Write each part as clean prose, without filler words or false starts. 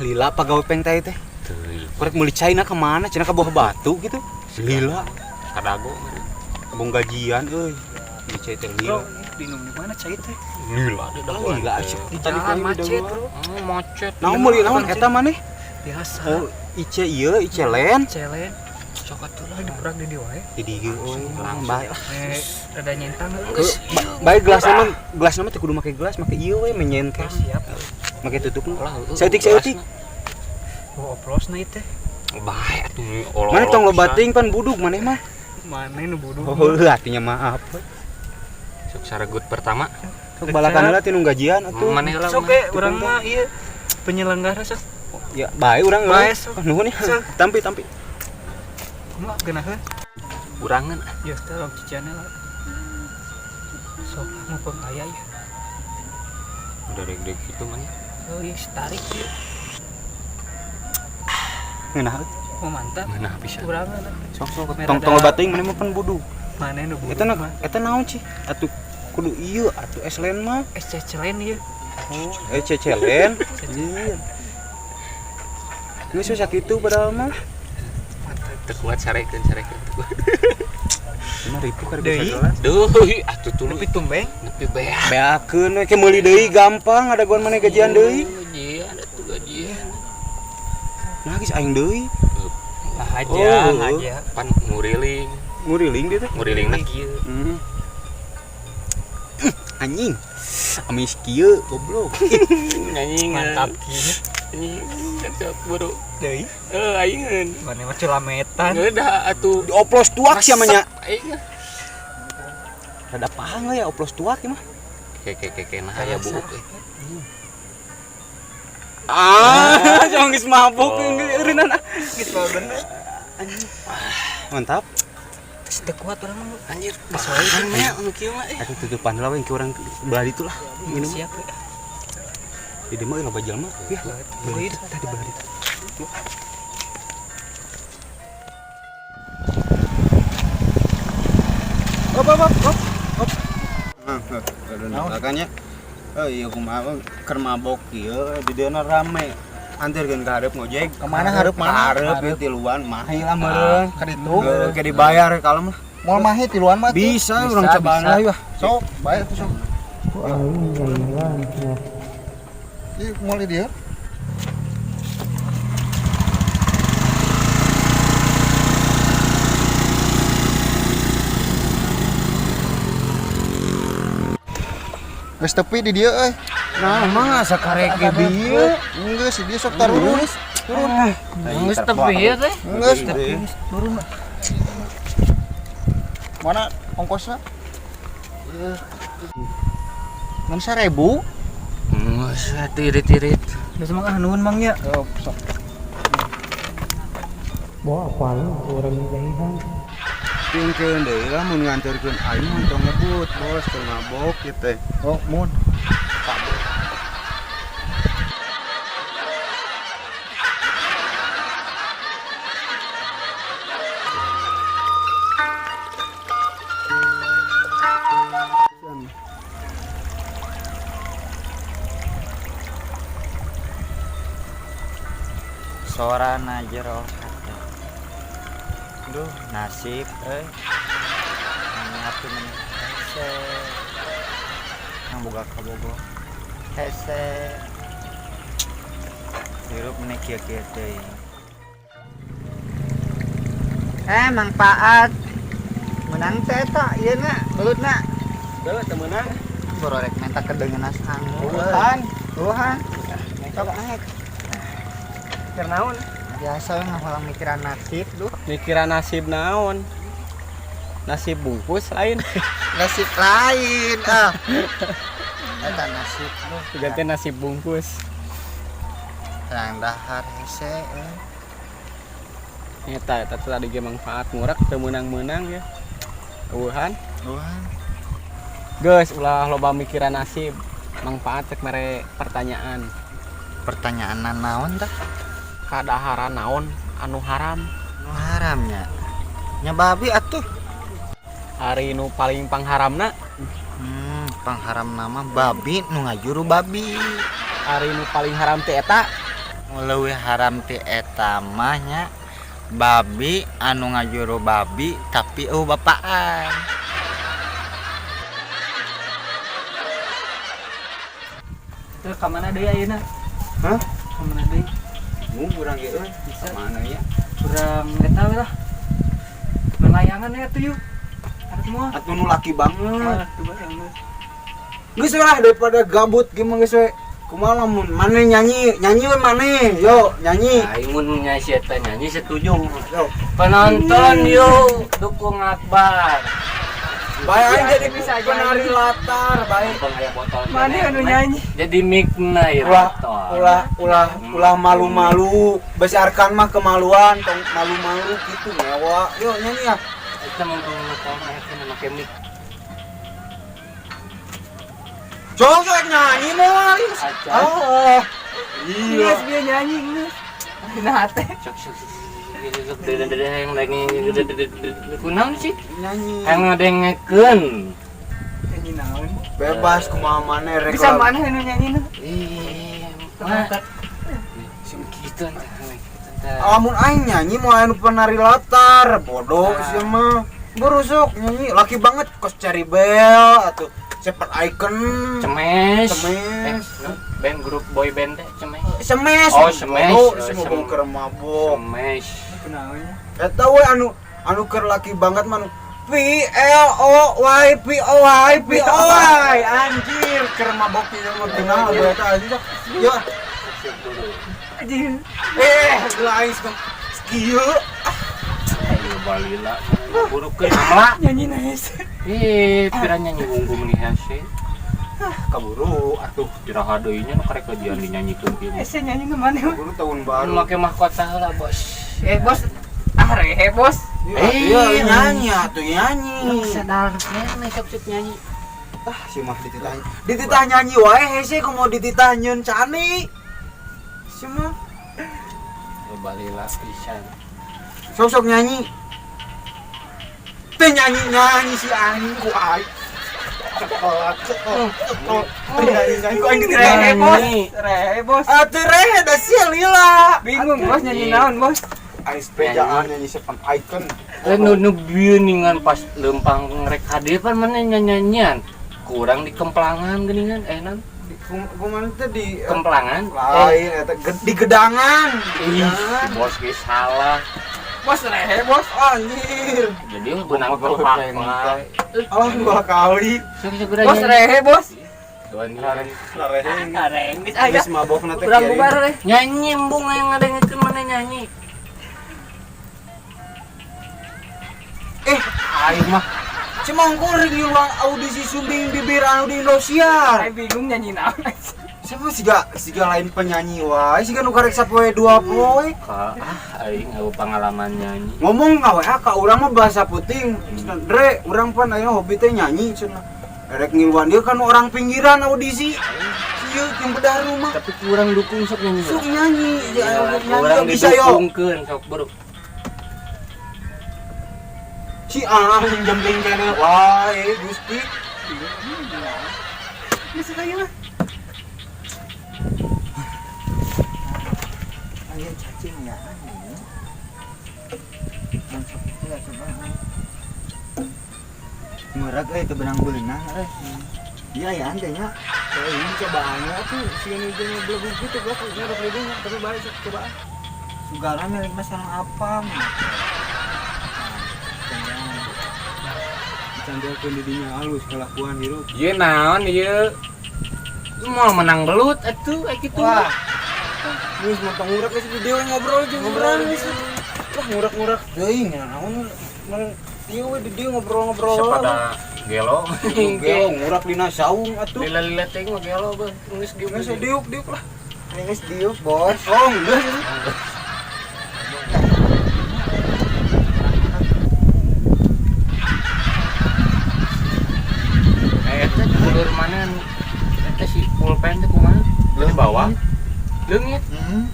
Lila pagawe peng teh teh. Teuing. Korek meuli caina ka mana? Cenah ka bawah batu gitu. Lila. Kadago. Embung gajian euy. Meuli cai teh Bro, lila. minum di mana cai teh? Lila deh Ah, lila asup di tadi Jalan macet, bro. Oh, macet. Naon meuli naon eta maneh? Biasa. Oh, IC ieu, IC len. Celen. Sok atuh Lah diperag di dieu wae. Di dieu euy. Bae lah. Eh, rada nyentang heuh. Bae gelas mah teu kudu make gelas, make ieu we menyentang. Siap. Make tutup. Lah, heueuh, Saeutik-saeutik. Oh, oplosna ieu teh. Bae atuh. Maneh tong loba teuing pan budug maneh mah. Mana nu budug? Oh, heuh, artinya maaf. Sok saregut pertama. Sok balakan heula tinu gajian atuh. Maneh heula. Sok eh urang mah ieu penyelenggara sok. Ya, bae urang Bae, euy. sok. Oh, nuhun ya. Sok. Tampi tampi. Kumaha geunaheun? Urangan. Ya, teh rong cicianna lah. Sok mumpung aya ya. Udah deg-deg gitu maneh. Oh, iya tarik ieu. Ngeunah euy. Oh, mantap. Mana bisa. Urangan. Sok sok Merah tong tong da- loba teuing maneh mah pan budug. Mana nu budug? Eta na eta naon sih? Atuh kudu ieu atuh es len mah. Es cecelen ieu. Oh, eh cecelen. Iya. Geus we sakitu padahal mah. Mantap. Teu kuat sarekeun sarekeun. Teu kuat. 5.000 karek Deui. sagelas. Duh, atuh tuluy Tapi tumbeng nepi beak. Beakeun we ke meuli deui gampang ada goan maneh gajian deui. Gajian atuh gajian. Nah geus aing deui. lah aja, Oh. aja. Pan nguriling, Nguriling dia teh. ngurilingna kieu. Hmm. Anjing. Amis kieu goblok. Anjing. Mantap kieu. Anjing, cocok buru. Deui. Eh, aing. Mana mah culametan. Udah atuh. Dioplos tuak sia mah nya. Aing. Rada pahang ya oplos tuak ieu mah. Ke ke ke ke nah aya buuk euy. Ah, jangan geus mabuk Oh. eureunana. Geus mah bener. Mantap. Geus teu kuat urang mah. Anjir, Geus wae pahang nya anu kieu mah eh. Atuh tutupan heula we ke urang belah ditu lah. Minum. Siap we. Di dieu mah euy loba jelema. Ya. Belah ditu tadi belah ditu. Hop hop hop hop. Makanya oh iya kumaha keur mabok ieu di dieu rame. Anterkeun ka hareup ngojek. Kemana hareup mana? Hareup ieu tiluan mahi lah meureun. Ka ditu. Heuh, ke dibayar kalem lah. Moal mahi tiluan mah tuh. Bisa urang cobaan lah yeuh. Sok, bae tuh sok. Ih, moal di dieu. Geus tepi di dieu euy. Nah, mah asa karek ge bieu. Geus di dieu sok tarurun. Turun. Geus tepi ieu teh. Geus turun. Mana ongkosnya? Ngan 1.000. Geus atuh irit-irit. Geus mah ah nuhun mang nya. Oh, sok. Tingkeun deui lah mun nganterkeun aing mun tong ngebut, bos, teu mabok ieu teh. Oh, mun. Sorana jero hate. Duh, nasib euy. Atuh meni hese. Nang boga kabogo. Hese. Hirup meni kieu-kieu teuing. Manfaat. Menang teh eta ieu na, belutna. Heuh, teu meunang. Bororek menta kedengeuna sangu. Uhan. Uhan. Sok naik. Keur naon? Biasa we ngaholang mikiran nasib duh. Mikiran nasib naon? Nasib bungkus lain. Nasib lain ah. Eta nasib duh. Ganti nasib bungkus. Yang dahar hese euy. Eta eta tadi ge manfaat murah teu meunang-meunang ya. Eueuhan. Eueuhan. Geus ulah loba mikiran nasib. Manfaat cek mere pertanyaan. Pertanyaan naon tah? Kadaharan naon anu haram? Anu haramnya. Nya babi atuh. Ari nu paling pangharamna? Pangharam nama babi nu ngajuru babi. Ari nu paling haram teh eta? Leuwih haram ti eta mah nya babi anu ngajuru babi tapi eueuh bapaan. Terus ka mana deui ayeuna? Hah? Ka mana deui? Mu urang ge euy. Bisa. Mana ya? Kurang eta we lah. Main layangan ya tuh yuk. Ada semua. Atuh nu laki banget. Ah, tuh banget. Geus lah daripada gabut gimana geus we. Kumaha lamun maneh nyanyi, nyanyi we maneh. Yo, nyanyi. Aing mun nya si eta nyanyi setuju. Yo. Penonton yuk dukung Akbar. Bae aing jadi Bisa penari latar, bae. Mumpung aya botol. Mana anu nyanyi? Jadi mic-na ya Ulah botol. ulah ulah ulah malu-malu. Besarkan mah kemaluan, tong malu-malu gitu ngewa. Yo nyanyi ya. Eta mumpung botol aya kena make mic. Cok sok nyanyi moal. Acan. Ah. Iya. Geus bieu nyanyi geus. Dina hate. Sok sok sok sok dede yang lagi kunaon sih? Nyanyi. Yang ngadengekeun. Nyanyi naon? Bebas kumaha maneh rek. Bisa mana anu nyanyi na? Ih, mah. Sing kitu entah, entah. Lamun aing nyanyi mau anu penari latar, bodoh sih mah. Berusuk nyanyi laki banget kos Cherry Bell atau Seven Icon. Cemes. Cemes. Eh, band grup boy band teh Cemes. Semes. Oh, Semes. Bodoh, Oh, sih mau keur mabok. Cemes. Kunaon? Eta we anu anu keur laki banget mah anu P L O Y P O Y P O Y anjir keur mabok ieu mah kenal lagu eta anjir. Ya Anjir. Geula aing kieu. Ayo balila burukeun amla. Nyanyi nice. Ih, pira nyanyi wunggu meuni hese. Kaburu atuh Jeraha deui nya nu karek kajian dinyanyikeun kieu. Hese nyanyi nu mana? kaburu tahun baru. Anu make mahkota heula, Bos. Eh bos. Ah rehe bos. Iya, nyanyi atuh nyanyi. Sadar keneh sok sok nyanyi. Ah, si mah dititah. Dititah nyanyi wae hese komo dititah nyeun cani. Si mah Balila pisan. sok-sok nyanyi. Teu nyanyi-nyanyi si anjing ku aing. Ceklek, ceklek, ceklek. Teu nyanyi-nyanyi ku aing dititah. Rehe bos. Rehe bos. Atuh rehe da sia lila. Bingung bos nyanyi naon bos. Aing sepedaan nyanyi Seven Icon. Lah nu nu bieu ningan pas leumpang ngrek hadir pan mana nyanyian. Kurang di kemplangan geuningan nan. Kumaha teh di Kemplangan. lain eta di gedangan. Ih, si bos ge salah. Bos rehe bos. Anjir. Jadi benang tepak wae. Alah dua kali. Sok sok Bos rehe bos. Rehe. Rehe geus aya. Geus mabokna teh Urang kieu. bubar we. Nyanyi embung yang ngadengekeun mana nyanyi. Aing mah cuma kuring nyulang audisi sumbing bibir anu di Indosiar. Aing bingung nyanyi naon. Siapa siga siga lain penyanyi wae, siga nu karek sapoe dua poe. Ka ah aing eueuh pengalaman nyanyi. Ngomong ka WA ka urang mah bahasa puting. Cenah, Dre, urang pan ayeuna hobi teh nyanyi cenah. Erek ngiluan dia kan orang pinggiran audisi. Sieu jeung bedah rumah. Tapi kurang dukung sok nyanyi. Sok nyanyi, ya, nyanyi Kurang bisa yo. didukungkeun sok bro. Si anjing jembling kene. Wah, Gusti. Geus aya lah. Aya cacing ya aneh. Masuk ya coba. Murag euy teu benang-beunang euy. Iya ya ante nya. Ini cobaannya tuh si ini jeung belum gitu blok nyerok di dinya tapi balik sok cobaan. Sugana milik mah sareng apa? Dicantelkeun di dinya halus kelakuan hirup. Ieu naon ieu? Lu mau menang belut atuh aya kitu. Wah. Geus mah ngurak geus di dieu ngobrol jeung urang geus. Wah, ngurak-ngurak teuing naon. Ieu we di dieu ngobrol-ngobrol. Bisa pada gelo. Gelo ngurak dina saung atuh. Lila-lila teh mah gelo beuh. Geus diuk Geus diuk-diuk lah. Geus diuk, Bos. Oh, geus. Eta dulur mana anu? Eta si pulpen teh kumaha? Di bawah. Leungit. Heeh.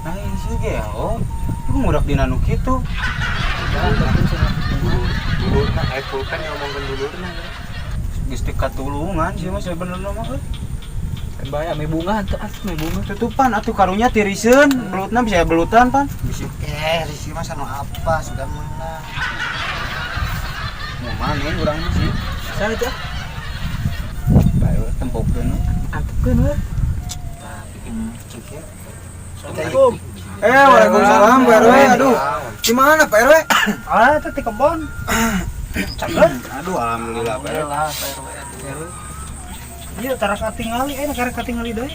Nah, ini sih gelo. Lu ngurak dina nu kitu. Dulurna pulpen ngomongkeun dulurna. Geus teu katulungan sih mah sebenarnya mah. Bae ame bunga atuh ame bunga. Tutupan atuh karunya tiriseun, belutna bisa belutan pan. Bisi risi mah sanu apa sudah meunang. Mau mana urang mah sih? Saha teh? Bae tempokeun. Antepkeun we. Assalamualaikum. Waalaikumsalam Pak RW. Aduh. Gimana Pak RW? Ah, itu di kebon. Cakep. Aduh, alhamdulillah Pak RW. Alhamdulillah Pak RW. Iya, tarak katingali, karek katingali deui.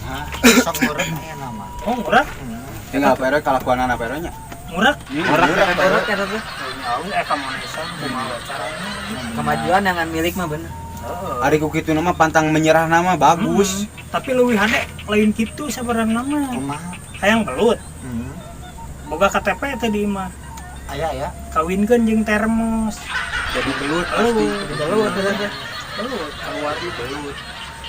Nah, sok ngurek aya nama. Oh, ngurek. Tinggal Pak RW kalakuanana Pak RW nya. Ngurek. Ngurek Pak RW. Eta teh. Nyawa eta manusia kumaha carana. Kemajuan yang milik mah bener. Ari ku kitu nama pantang menyerah nama bagus. Tapi leuwih hade lain kitu sabarang nama. Kumaha? Hayang belut. Boga KTP teh di imah. Aya ya. Kawinkeun jeung termos. Jadi belut pasti. Belut eta teh. Belut keluar di belut.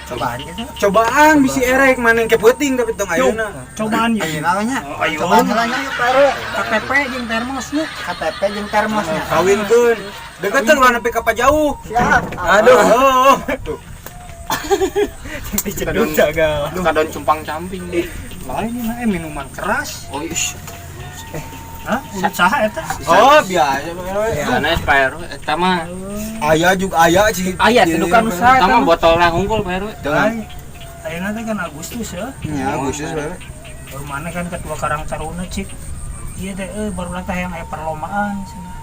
Cobaan gitu. Cobaan bisi erek maneh ke peuting tapi tong ayeuna. Cobaan yuk. Ayeuna nya. Oh, ayo. Cobaan heula nya yuk Pak RW. KTP jeung termosnya. KTP jeung termosnya. Kawinkeun. Deketan ulah nepi ka jauh. Siap. Aduh. Tuh. Dijeduk jagal. Kadon cumpang camping. Lain ini minuman keras. Oh, ish. Hah? Udah saha eta? Oh, biasa Pak RW. Sanes Pak RW eta mah. Aya juga aya sih. Aya sedukan usaha Eta mah botolna hungkul Pak RW. Ayeuna teh kan Agustus ya. Ya, Agustus Pak RW. Mana kan ketua Karang Taruna cik. Iya teh baru teh yang aya perlombaan cenah.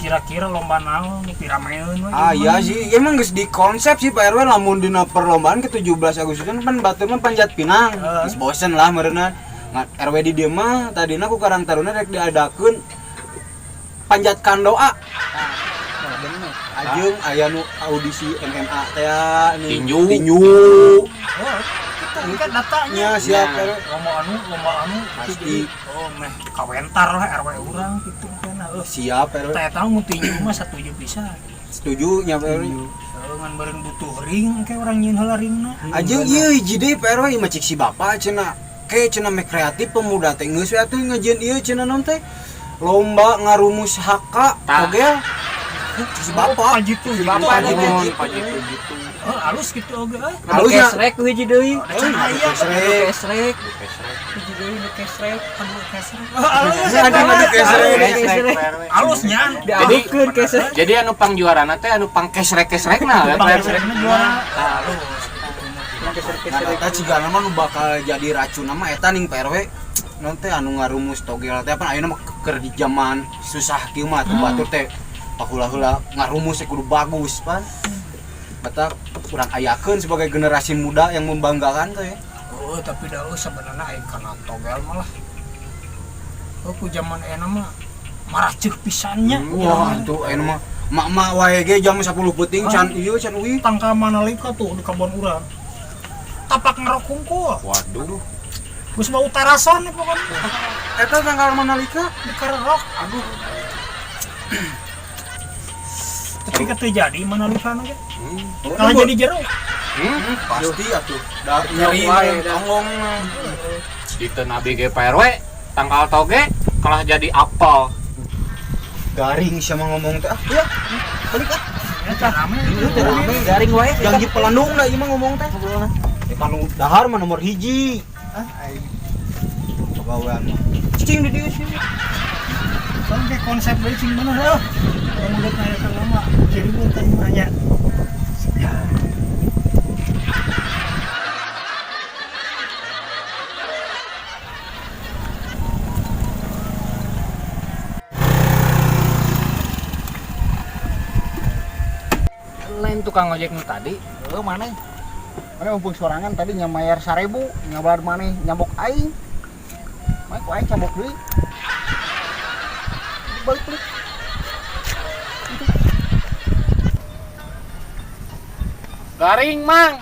Kira-kira lomba naon pirameun we. Ah iya sih, emang geus di konsep sih Pak RW lamun dina perlombaan ke 17 Agustus kan batur mah panjat pinang. Geus bosen lah meureunna. RW di dieu mah tadina ku Karang Taruna rek diadakeun panjatkan doa. Ajeung aya nu audisi MMA teh tinju. Tinju. Oh, kita kan datanya. Nya siap RW. Lomba anu pasti. Oh, meh kawentar lah RW urang kitu kan. Siap RW. Teh tahu mun tinju mah satuju pisan. Setuju nya Pak RW. Ngan bareng butuh ring engke urang nyieun heula ringna. Ajeung ieu hiji deui Pak RW mah cik si bapak cenah. Ke cenah meh kreatif pemuda teh geus we atuh ngajieun ieu cenah naon teh lomba ngarumus HK togel si bapak gitu si bapak gitu gitu. Oh, halus gitu oge euy. Halus ya. Kesrek hiji deui. Kesrek. Kesrek. Hiji deui nu kesrek, anu kesrek. Halus. Anu kesrek. Halusnya. Jadi jadi anu pangjuarana teh anu pang kesrek-kesrekna. Pang kesrekna juara. Halus. Nah, eta cigana mah nu bakal jadi racun mah eta ning Pak RW. Naon teh anu ngarumus togel teh apa ayeuna mah keur di zaman susah kieu mah atuh batur teh pahulah-hula ngarumus teh kudu bagus pan. Batak urang ayakeun sebagai generasi muda yang membanggakan teh. Oh, tapi da sebenarnya aing kana togel malah. Oh, ku zaman ayeuna mah maraceuh pisannya. Wah, tuh ayeuna mah mak-mak wae ge jam 10 peuting can ieu can uih. Tangkal manalika tuh di kebon urang. Tapak ngerok hungkul. Waduh. Geus bau tarason pokoknya. Eta tangkal manalika di karerok. Aduh. Tapi kata jadi manalika ge. Kalau jadi jeruk. Pasti atuh. Da nyeri tonggong. Di teu nabi ge Pak RW, tangkal toge kalah jadi apel. Garing sama ngomong teh. Ah, ya. Balik ah. Eta rame. Rame. Garing wae. Janji pelandung da ieu mah ngomong teh. Panu dahar mah nomor hiji. Ah, aing. Pagawean mah. Cicing di dieu sih. Kan ke konsep deui cing bener heuh. Lamun geus aya lama, jadi mun teh nanya. Lain tukang ojek nu tadi. Heuh maneh. Mana mumpung sorangan tadi nyamayar 1000, nyabar maneh nyambok aing. Mah ku aing cambok deui. Balik-balik. Garing, Mang.